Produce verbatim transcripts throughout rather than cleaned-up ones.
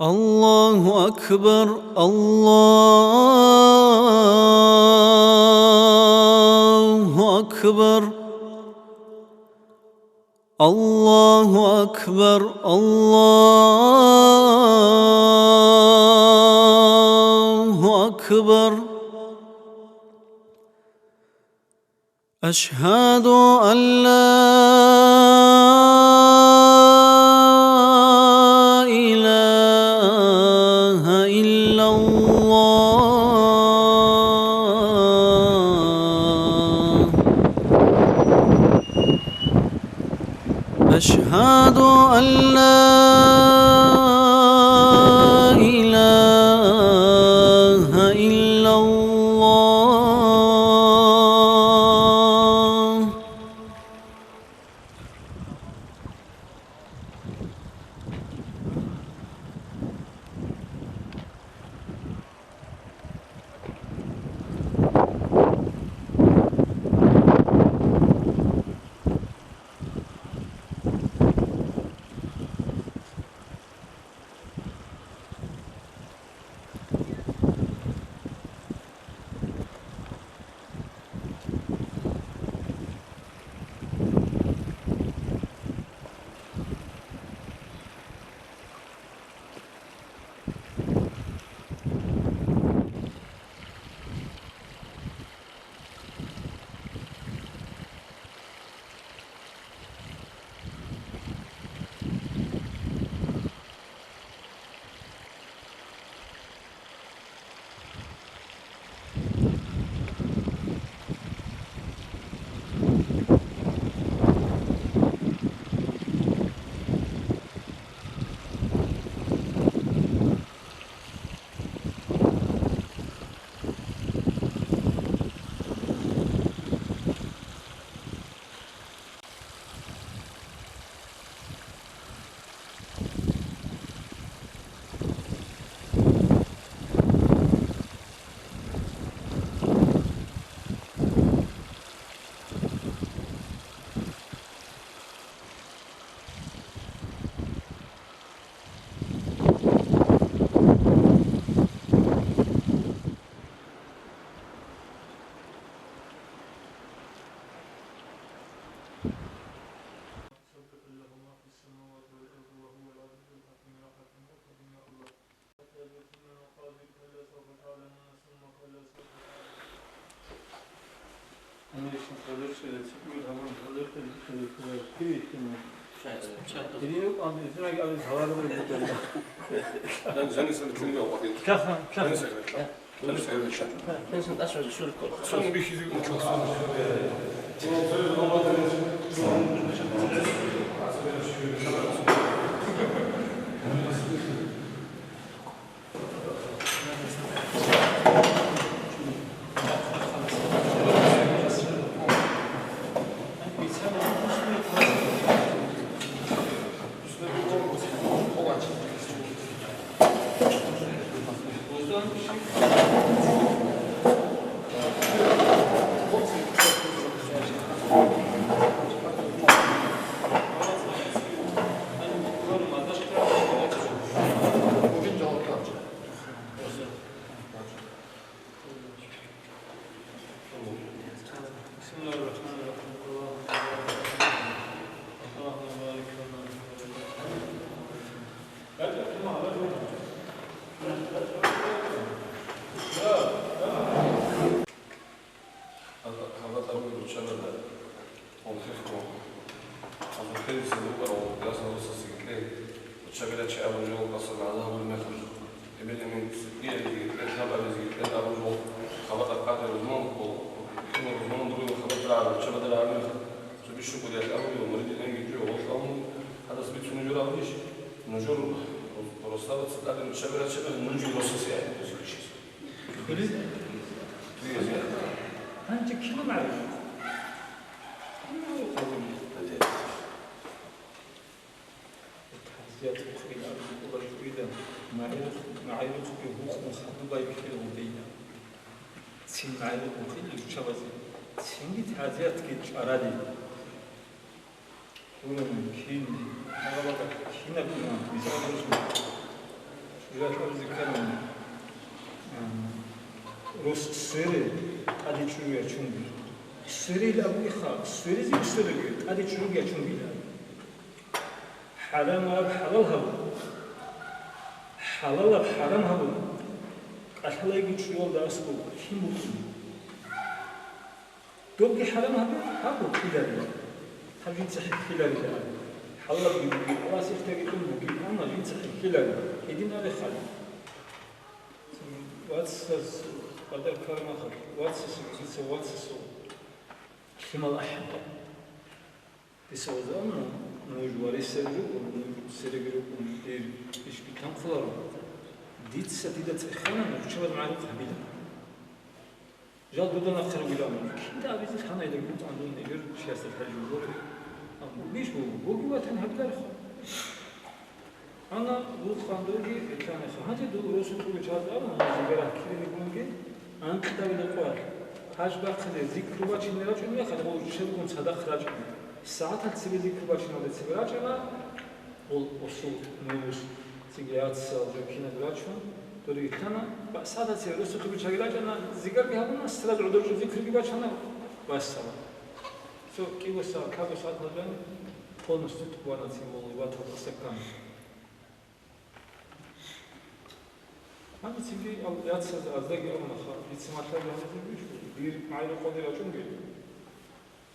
الله أكبر، الله أكبر، الله أكبر، الله أكبر. أشهد أن لا إله إلا الله. أشهد أن لا إله إلا الله. بسم الله الرحمن الرحيم. اللهم بارك لنا في Эбел-эмен цӀикӀкӀиялъеги кьел гьаб абизеги кьел абураб жо, хабар тӀадкъаде рузман, кино рузман дугӀин хабар тӀагӀараб, чабадар гьармихъ, цо бищун кӀудиялъ абуни ва муридилъ гьанги чӀуй гъоркь абуни, гьадас бицунеб жо абунищ? Нужер росдабаца тӀаде руччаби рачабизе нужги росасе гӀенеккизе бищис? Дуе зе. Гьанже кино магӀариф? ТагӀзият рухӀин абун ккола чӀуйда, магӀарухъ-, магӀарухъги гьукъун хадубай ккела гьудейда. Цин магӀарухъ гьукъин руччабазе, цинги тагӀзиятги чӀварали. Гьурман, кин, гьалабала кинаб имам, мисал босун. Иралъ абизе кканани, а, рос свере тӀаде чӀужу ячунги. Сверил абугеха, сверизе свереги тӀаде чӀужуги ячунгила. ХӀарамаб хӀалал гьабун, хӀалалаб хӀарам гьабун, кӀалъалайги чӀужуялда аскӀоб лъим букӀин. Добги хӀарам гьабе, гьаб букӀиларила. Гьаб жинца хӀехьиларила. ХӀалалги бугеб, Аллагьас ихтияги кьун бугеб, амма жинца хӀехьиларила. Гьедин абе хъали. Вацас къадар ккараб мехалъ, вацасул, дица вацасул лъимал ахӀи. Дица вазавна, нуж варисаби рукӀун, нуж цереги рукӀун, дир иш битӀанхъуларо. Дица дида цӀехана, нуж чӀваз магӀрукъ гьабила. Жал дуда нахъе ругилан, кинда абизе лъанайда бутӀан дун эгер чиясда лъай жугьуре. Ам бубиш буго, буги ватан гьабиларха. Ана вухъан дуги лъанаха. Гьанже дул росулъ ругел чагӀаз абун, гьанже гарагь кирине гунги, анкьдабила къвар. Гьаж бахъизе зикру бачине рачӀун мехалъ, гъов чевгун цадахъ рачӀун. СагӀатал цебе зикру бачиналде цебе рачӀана, гъол осул, нус, циги яцал, жо кинаб рачун, дори лъана, ба-, сагӀатал цебе росулъ ругел чагӀи рачӀана, зигарги гьабуна, сразу гӀодор чӀун зикруги бачана, вассалам. Цо кӀиго сагӀат, кабго сагӀат гьабун, полностью тӀубана цин гъол батал асаккан. Гьанже цинги ал-, яцаз аздаги абунаха, дица малъаби гьабизе бихьу, дир магӀрукъалде рачӀунги.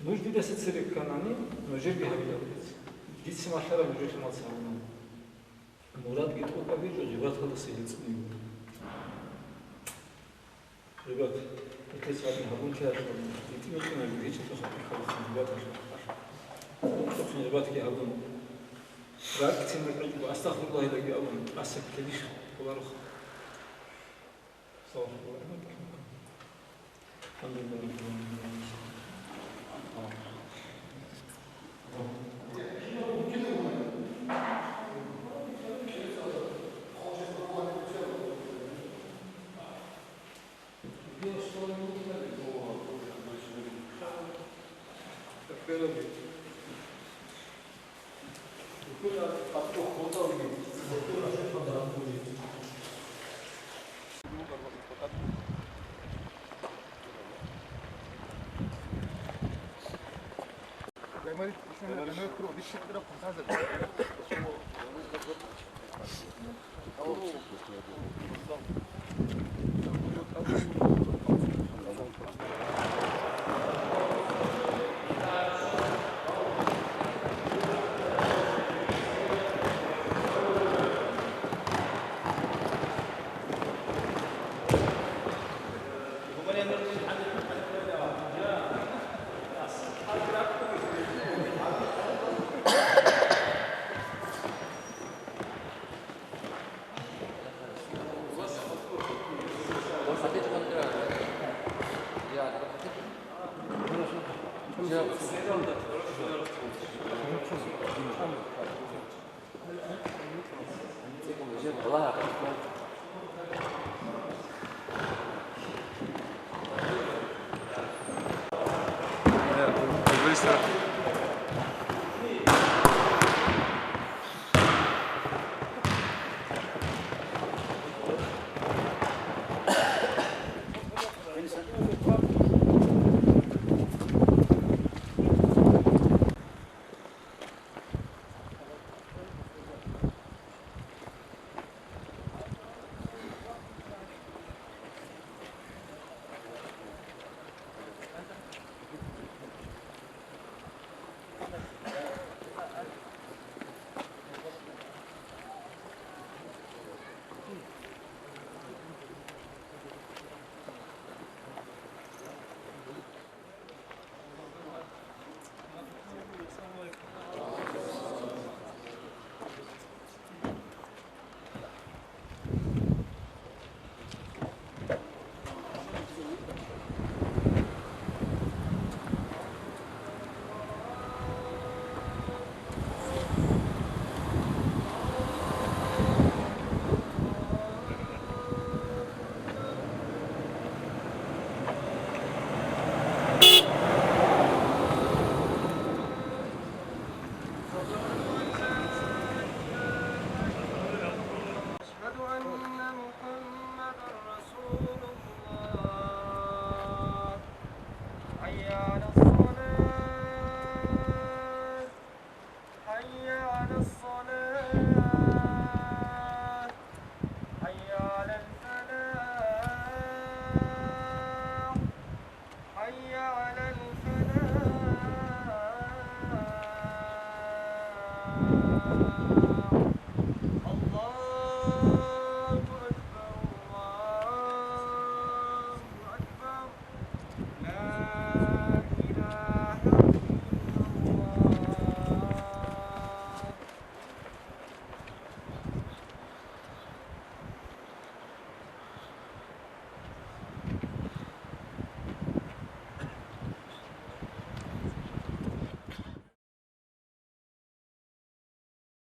Нуж дидаса цере кканани, нужерги гьабиларо дица. Дица малъараб нужер лъималца гьабуна. Мурадги тӀокӀаб гьечӀо, гъибаталдаса гьецӀун йигун. Ребят, гьелъес гьадин гьабун тяхӀун, гьитӀинаб гьечӀеб хатӀи хабалъ гьабун баталъ. Цохъин гъибатги гьабун, ракӀцин ракӀчӀого астагъфируллагьилаги абун, тӀаса ккелищ хъуларухъ. Алхамдулиллагь.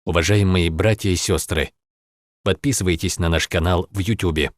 Уважаемые братья и сестры, подписывайтесь на наш канал в Ютубе.